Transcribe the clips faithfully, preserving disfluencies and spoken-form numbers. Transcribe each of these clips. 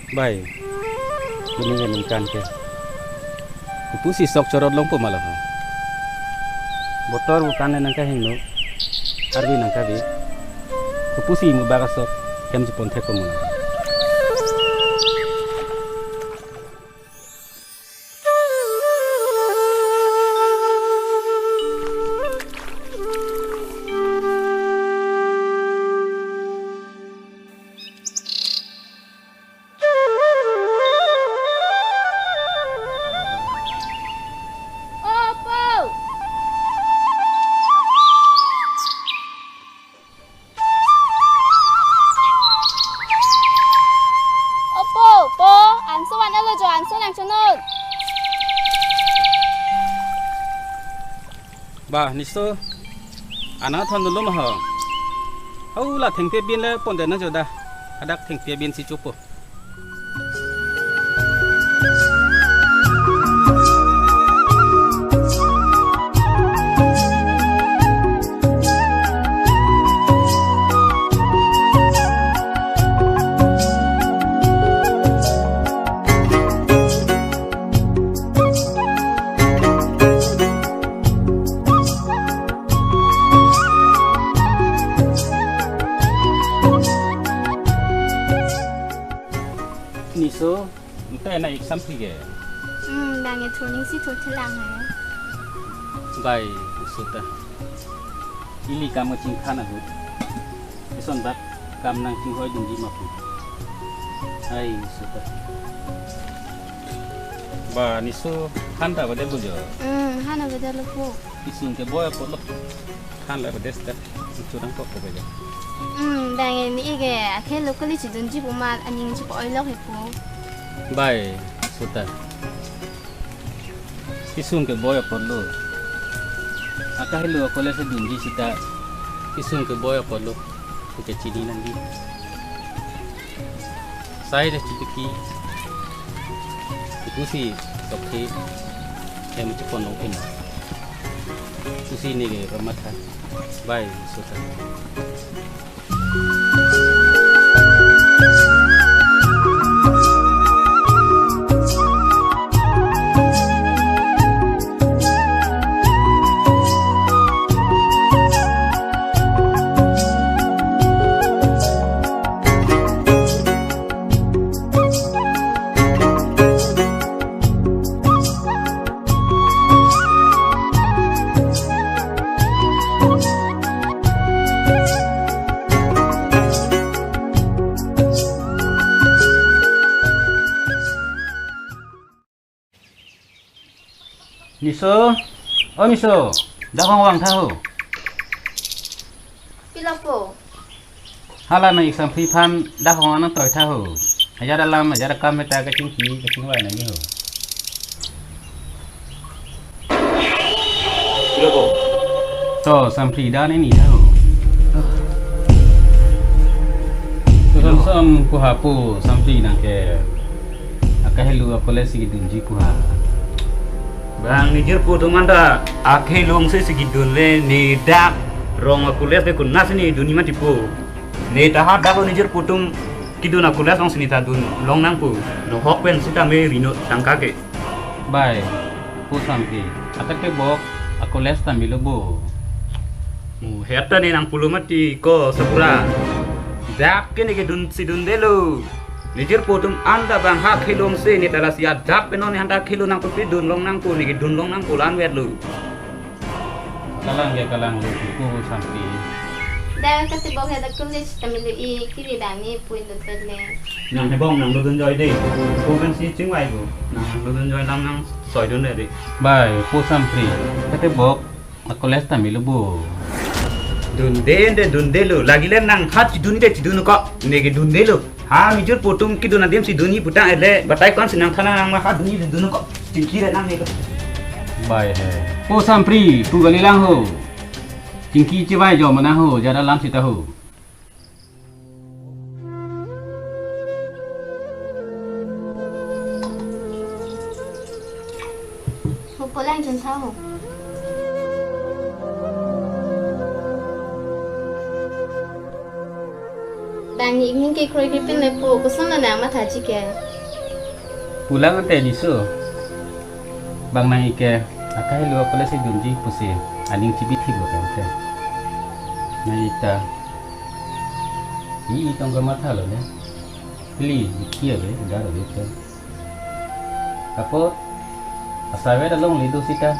Bai, kini ningkan ke. Kopusi sok chorot longpo ma la ho. Botor bukan le nangkahingno, arvi nangkabi. Kopusi mubak asok, hem chepon thekpo ma la ho. Opo, po, anso van-elo jo, anso nangchonon. Ba, niso, anang thon dulu ma ho. Hau la thengpi abin le pon dena jo da. Hadak thengpi abin si chopo. Niso, ante na exam phi ke? Hmm, bang e thurning si thurthelang hai. Bai, niso ta. Ili kam kachingkhan ahut. Eson bak kam nangchinghoi dunji ma pu. Ai, niso ta. Ba, niso han ta avedet lo jo. Hmm, han avedetlo po. Kesung keboi apotlo. Han la avedet ta. Churang kok ko beja. Hmm, bang e ni ike akhei lo kali chidunji pu ma aning chipo-oilok he po. Bai, niso ta. Kesung keboi apotlo. Akahelo a-college dunji sita. Kesung keboi apotlo. Pu ke chini nangji. Sai de chipiki. Ikusi tokhi. Hem chepon nong kena. Ikusi neke ramatha. Bai, niso ta. Niso, o Niso, dak hong vangtha ho. Pilo po? Hala nang exam phi aphan dak hong nangtoitha ho. Ajat alam, ajat akam meta kachingki, kachingvai nangji ho. Pilo po? To, Sampri dak nini tha ho. Tusam sam kuha po, Sampri nangke. Akahelo a-college si kedunji kuha. Bang, ne jirpo atum anta akhei along si si kedun le, ne dak rong a-college le konatsi ne dunji mati po. Ne ta hadak ne jirpo atum kedun a-college along si ne ta dun long nangpo. Nohok pen sitame rino tangka ke. Bai, po Sampri, akate bok a-college ta melo bo. Mu heta ne nangpulo mati ko sapra. Dak ke ne kedun si dundelo. Ne jirpo atum anta bang ha akhei along si ne ta lasi adak pen non ne anta akhei along nangpupi dun long nangpo, ne kedun long nangpo la-anvetlo. Kalang ke kalang lo ko Sampri. Dak kate bok heta college ta melo, e kiri bang ne pui lo tet le. Nang hebong nang lo dunjoi de. Ko kan si chingvai ko. Nang lo dunjoi lam nang soi dun de. Bai, po Sampri. Kate bok a-college ta melo bo. Dunde de dundelo. Lagi le nang hat chidun de chidun ko. Ne kedundelo. Ha, ne jirpo atum kedun adim si dunji putang ele. Batai kon si nangthan nang ma ha dunji dun ko. Chingki re nang ne ko. Bai he. Po Sampri, pu kalilang ho. Chingki chevai jo ma nang ho, ajat alam sita ho. Ho, polang juntha ho. Nangning kekroi krepin lepo, koson lo nang mathaji ke? Pulang ante niso. Bang nang ike, akai lo kole si dunji pusi, aning chibi thik lo kante. Nang ita, i itong kamatha lo le. Pili, ikia be, dar be te. Apo, asawet along lido sita.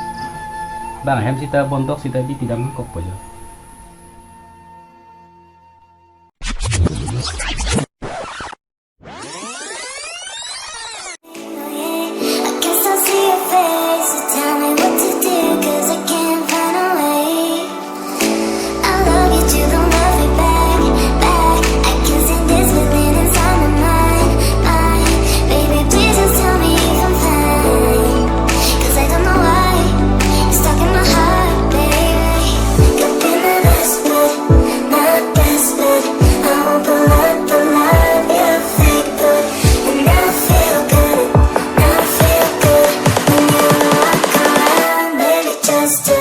Bang hem sita, bondok sita, bi pidam kok po jo. I guess I'll see your face, so tell me what to do, 'cause I can't find a way. I love you till don't love me back, back. I can't stand this feeling inside my mind, mind. Baby, please just tell me if I'm fine, 'cause I don't know why you're stuck in my heart, baby. Could be my best bet, my best bet. I won't pull up the line, yeah, fake boy. And I feel good, I feel good when you walk around, baby, just to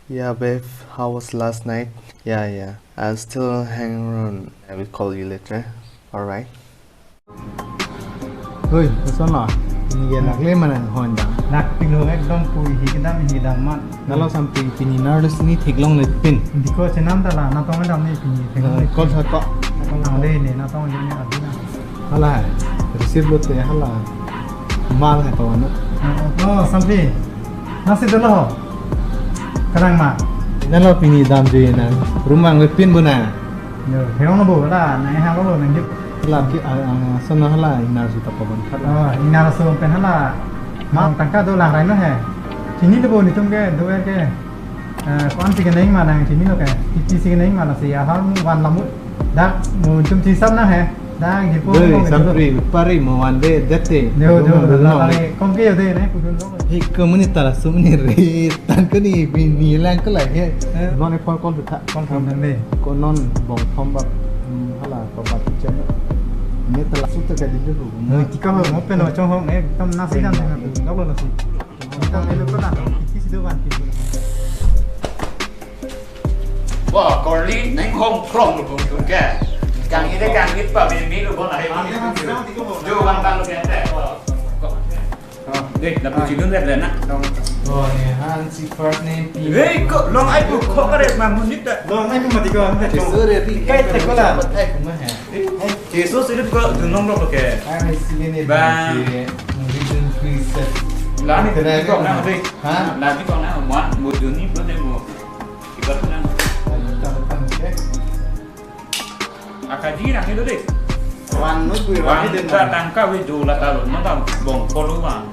Yeah, babe, how was last night? Yeah, yeah. I'll still hang around. I will call you later. Alright. Hoi, koson lo? Ini ke lakle mana hon dam? Lak pilo ekdom pu hi kedam hi kedam mat. Kalau sampai pini nervous ni theklong le pin. Diko chenam ta la, natong dam ni pini theklong le. Kol sa ko. Ang le ne, natong le ne abina. Hala hai. Receive lote hala. Mal hai to na. Oh, sampai. Nasi dolo. Kadang ma. Nalo pini damji nang. Rumang le pin bona. Yo, heong lo bo la, nang hang lo nang jip. Hala ki, ah, ah, sana hala inar si tapa bon khat. Oh, inar so pen hala. Ma tangka do lang rai no he. Chini lo bo netum ke, do er ke. Eh, ko-an si keneng ma nang chini lo ke. Titi si keneng ma, lasi ahar mu van lamu. Dak mu netum chisam nang he. Dak jipo. Doi, mo sampri, pari mo van de dete. Yo, yo, mo la, la, la, kom ke yo de ne, pudun lo. Hi, ko muni tara sumni re, tang ko ni bini lang ko lai he. Eh. Non e call call tha. Call call dang de. Ko non bong thom bap, hmm, hala ko bap chem. Ne tala sut ka di lu. Noi tika ho, mo pen lo chong ho, ekdom nasi dam dam, dok lo nasi. Kita melu ko na, kisi do ban kisi. Wah, Corley, neng hong krong lo bong tung ke. Kang ide kang it pa bin bin lo bon ahi. Jo bang bang lo ke te. Oh, deh, lapu chidun deh, Lena. Oh, ne, han si first name P. Hei, ko long ai pu kho kare ma monit ta. Long ai pu mati ko, ante. Jesu re ri. Kai te ko la. Thai kuma hai. Jesu sirip ko dunong rok ke. Ai, me si ne. Bang. Region three set. La ni ko na de. Ha? La ni ko na mo, mo duni ko de mo. Ibar na. Ai, ta ta ke. Akaji rang itu deh. Wan nu kui wan. Wan itu ta tangka we do la ta lo, no ta bong polo wan.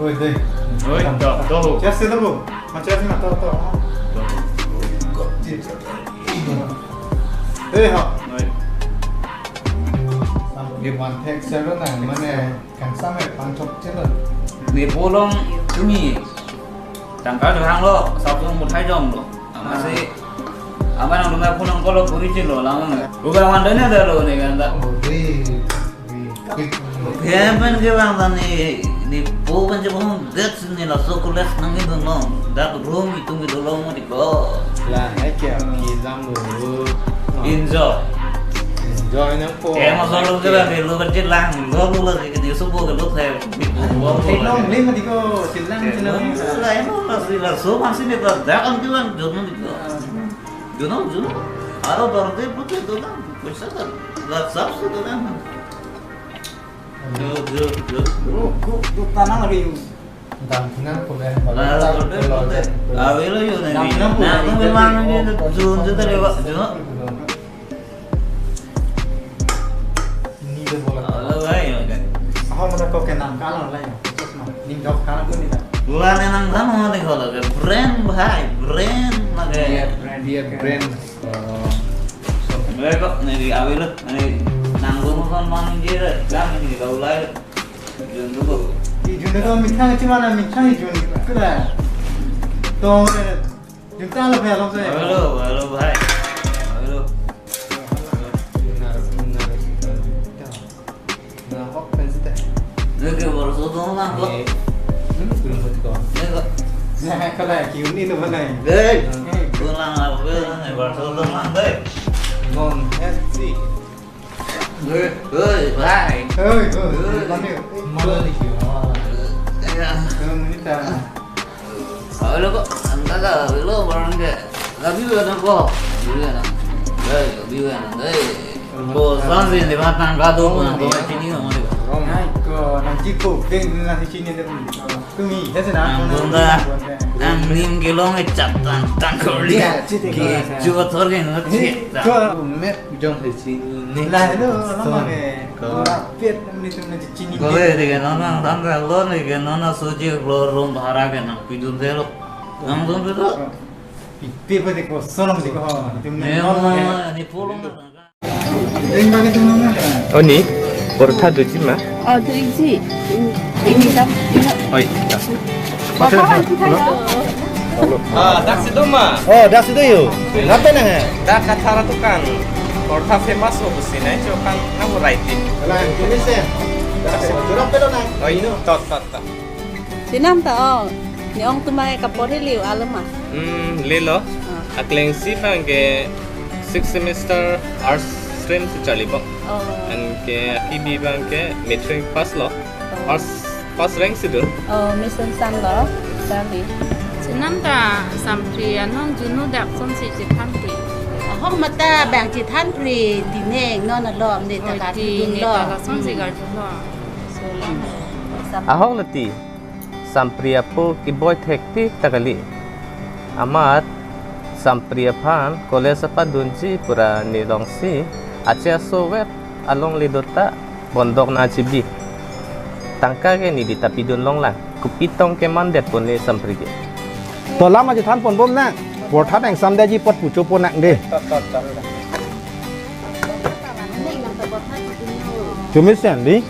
Oi, deh. Oi, do, do. Chest itu bu. Ma chest ma to, to. Do. Eh, ha. Oi. Sampai di one take seven nang mana? Kangsam hai pangchok chelo. Ne polong tumi. Tangka jo hanglo, sabung muthai jom lo. Amasi, ama nang rumah punang kolo puri chelo, lamang. Uga wanda ne dalo ne ganda. Oh, di, di, di. Phemen ke bang tani, ne po pen je bong det ne laso college nang itu no. Dak room itu gitu lo. Oh. La, hai kya, ki lam lo. Enjoy. Enjoy nang po. Eh, masuk lo ke la, lo kerja lang, lo lo lagi ke dia subuh ke lo saya. Theklong le mati ko, chilang, chilang. Lah, emang masih lah, so masih ni tak, dah kan bilang, jono ni ko. Jono, jono. Aro baru dia butuh itu kan, bisa kan, lah, sab itu kan. Jo, jo, jo. Lo, ko, ko tanang lagi. Dam thinang pule, ah, malah pule, pule. Avelo yo na. Dam thinang pule. Na, ko memang ni tu, tu, tu, tu, tu. Ni de bola. Alo, bhai, okay. Aho mata ko ke nang kalo lai. Terus ma, ning jok kalo ko ni la. Bola ne nang kan mo de ko la. Brand, bhai, brand lagi. Dia brand, dia brand. Oh. Beko, neli avelo, neli nanggung kon man je, kami neli kau lai. Jun dulu. Di jun dulu, mithang cuma na mithang jun kula. Tong, jun tang lo, hello, hello, bhai. Hello. Nahok pen sita. Neke borso dong lang ko. Eh, hmm, belum satu ko. Neke. Nah, kalau kiuni tu mana? Dei. Hmm. Pulang apa? Borso dong lang dei. Mon, eh, si. Dei, dei, bhai. Hei, hei, hei. Mana? Mana ni? Ya. Belum ni ta. Hello ko, anta ka, hello, barang ke. Labi wa na ko. Labi wa na. Dei, labi wa na, dei. Ko, san sin di batang kado ko na ko chini mo de. Hai ko, nang chiko, keng na chini de. Tumi, he se na. Ang bunda, ang nim kelong e chap tan tan kori. Ya, chite ko. Ke, chuwa thor ke na chita. Chuwa met jong he chini. La, hello, lama ke. Ko. Pet, ni tum na chini. Ko le de ke nona, tang ka lo ni ke nona soji lo room bhara ke nangpidun de lo. Nangdun pe to. Pi, pi, pi, ko, sono, ko, ho, tum ne, ne, no, no, ne, ne, pulong na. Ding bagi tum na. Oh, ni, portha doji ma? Oh, doji. Ini, ini, ini. Oi, dah. Portha kan kita ya. Ah, dak si do ma? Oh, dak si do yo. Ngapain nang, eh? Dak kathara dukan. Portha famous ho pusi nai, jo kan na variety. Lah, ini sih. Dak si do. Jurang pe do nang. Oh, ini. Tot, tot, tot. Chenam ta, oh, ne ong tumai kapor heliu alama. Hmm, lelo. Ah. Akleng si bang ke sixth semester arts stream si charli bang. Oh. Anke akibi bang ke matric pass lo. Oh. Arts first rank si do. Oh, Mission San lo, charli. Chenam ta Sampri anong junu dak son si chethan pri. Ahok mata bang chethan pri tineng non alom ne ta. Oh, ka ti dun ne lo. Ta la son si. Hmm. Gar dun lo. So lang. Ahok lati. Sampri apo keboi thektik ta kali. Amat Sampri aphan college apadunji pura ne longsi ache aso vet along le dota bondok na chibi. Tangka ke neli ta pidun longlang. Kopi tong ke mandet pon le Sampri ke. To lama chethan pon bom nang. Portha nang samdaji pot pucho pon nang de. Chumi sen di.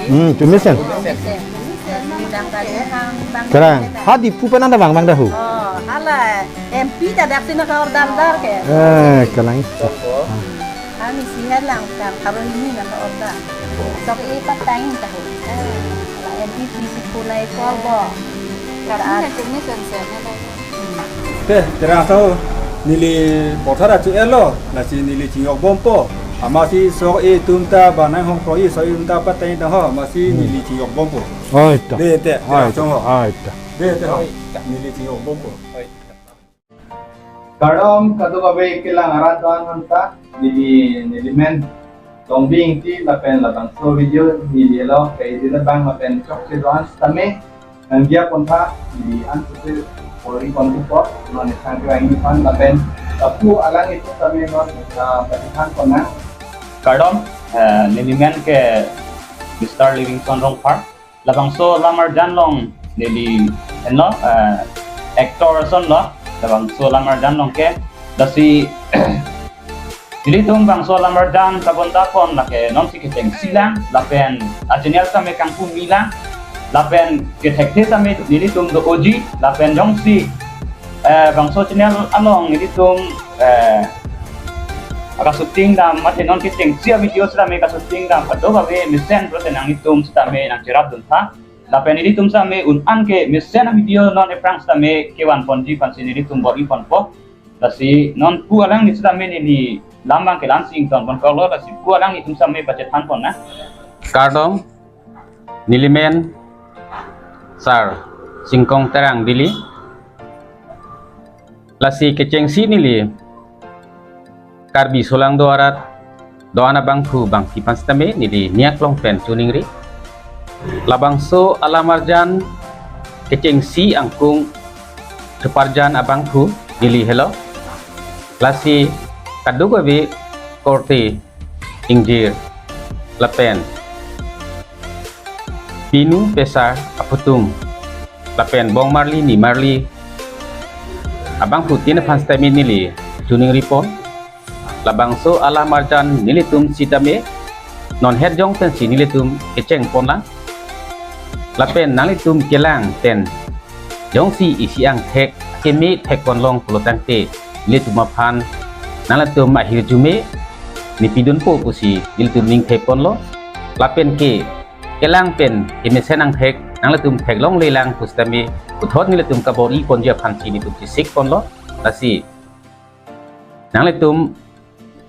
Hmm, chumi sen. Kerang. Ha Diphu pen anta bang bang dah ho. Oh, hala M P ta dak si nang ka-order dar ke. Eh, kalang. Kami si helang kan, karo ini nang ka-order. Sok e patang ta ho. Eh, la M P si pulai ko bo. Kar-ar. Ini sen sen. Te, terang tahu, neli portha ra chu elo, lasi neli chingjok bompo. Amatsi sok e tum ta banang hong kroji, sok e tum ta patang ta ho, amatsi neli chingjok bompo. Oi ta. De te, terang chong ho. Oi ta. De te ho. Neli chingjok bompo. Kardom, kadokave kelang arat do-an aphanta, neli, neli men Longbing Ingti lapen labangso video neli lo, ke isi labang lapen chokche do-an sitame nangji aphan tha, neli an sese pori pon tu po, non isang ke wangji aphan lapen lapu alanglitum tame non, ah, pathan pon nang. Kardom, eh, neli men ke Mister Livingstone Rongphar. Labangso alam arjan along neli henlo, eh, actor ason lo, labangso alam arjan along ke, lasi nelitum bangso alam arjan kabonda pon lake nonsi kechengsi lang, lapen achannel tame kangpumi lang, lapen kethekthe tame nelitum do-oji, lapen jongsi eh, bangso channel along nelitum, eh, akashooting dam, mate non kechengsi avideo sitame kashooting dam, kadokave mesen pulote nanglitum sitame nangcherap dun tha. Lapen nelitum sitame un-an ke mesen avideo non ephrang sitame kevan ponji aphansi nelitum bor-i ponpo. Lasi non pu alangli sitame neli lam bang ke la-ansi ington pon koklo, lasi pu alanglitum sitame pachethan pon nang. Kardom. Neli men Sir Singkong Terang Dili. Lasi kechengsi neli Karbi solangdo arat do-an abangphu bangpi aphan sitame neli niak long pen choningri. Labangso alam arjan kechengsi angkung thuparjan abangphu neli helo. Lasi kadokave korte ingjir lapen pinu pesar aputum lapen bong marli ni marli abangphutin aphan sitame neli choningri pon. Labangso alam arjan nelitum sitame non het jong pensi nelitum kecheng ponlang. Lapen nanglitum kelang pen jongsi isi angthek keme thek ponlong pulo tangte nelitum aphan nanglitum ahirjume nepidunpo pusi nelitum ningthe ponlo. Lapen ke kelang pen kemesen angthek nanglitum theklongle lang pusitame puthot nelitum kabor-i ponji aphansi nelitum chesik ponlo. Lasi nanglitum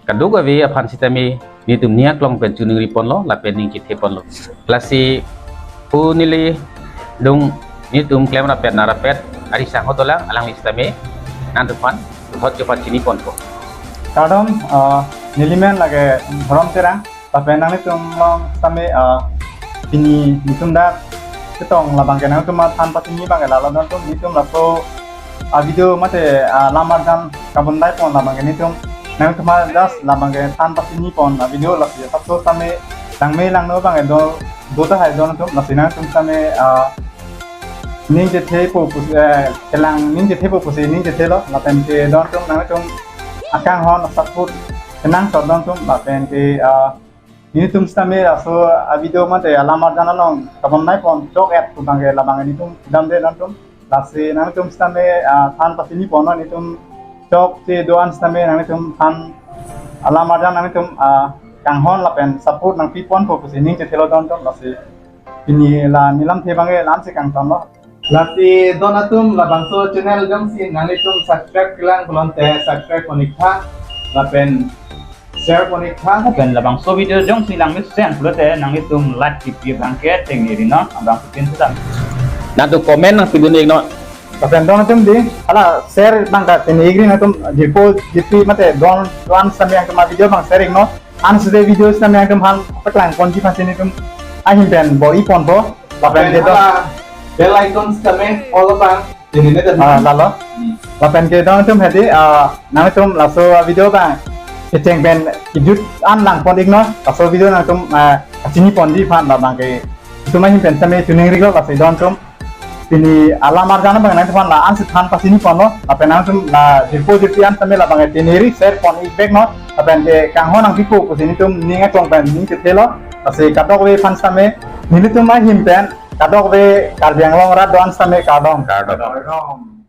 kadokave aphan sitame nelitum ning aklong pen choningri ponlo lapen ning chethe ponlo. Lasi pu neli dung nelitum klem rapet na rapet ari sang hodolang alangli sitame nangtumphan puthot chophan chini ponpo. Kardom, ah, nelimen lake Dhorom Terang. Lapen nanglitum along sitame, ah, pini nelitum dak chetong labang ke nangtum aphan pachini abang ke lalo, nangtum nelitum laso, ah, video mate, ah, alam arjan kabondai pon labang ke nelitum nangtum just labang ke than pachini pon, ah, video lasi laso sitame langme langno abang ke do, do tahai do nangtum, lasi nangtum sitame, ah, ning chethe po pusi, eh, kelang ning chethe po pusi ning chethelo, lapen ke do nangtum nangtum akanghon asaput kenangsot do nangtum, lapen ke, ah, nelitum sitame laso a-video mate alam arjan along kabondai pon chok et pu abang ke labang nelitum damde nangtum. Lasi nangtum sitame, ah, than pachini pon nelitum chokche do-an sitame nangtum than alam arjan nangtum, ah, kanghon lapen support nangpi ponpo pusi ning chethelo do nangtum. Lasi pini la nelamthe abang ke la-ansi kangtonlo. Lasi do nangtum labangso channel jongsi nanglitum subscribe kelang pulote subscribe pon-iktha lapen share pon-iktha. Lapen labangso video jongsi langmesen pulote nanglitum like kipi abang ke tengneri non abangphutin sudah. Nangtum comment nangpidun-iknon. Lapen do nangtum dei hala share abang ke tengneri nangtum jirpo jirpi mate do-an do-an sitame nangtum a-video abang share-iknon. Ansi dei video sitame nangtum aphan paklang ponji aphansi nelitum ahin pen bor-i ponpo. Lapen ke do hala bell icon sitame all abang tengneri non. Ah, lalo. Hmm. Lapen ke do nangtum hedi, ah, nangtum laso video abang kecheng pen kejut an lang pon-iknon. Laso video nangtum, ah, kachini ponji aphan labang ke itum ahin pen sitame choningrilo. Lasi do nangtum pini alam arjan abang nangtum aphan la-ansi than pachini ponlo, lapen nangtum la jirpo jirpi an sitame labang ke tengneri share pon-ik veknon, lapen ke kanghon nangpipo pusi nelitum ning aklong pen ning chethelo. Lasi kadokave aphan sitame nelitum ahin pen kadokave Karbi Anglong arat do-an sitame kardom. Kardom.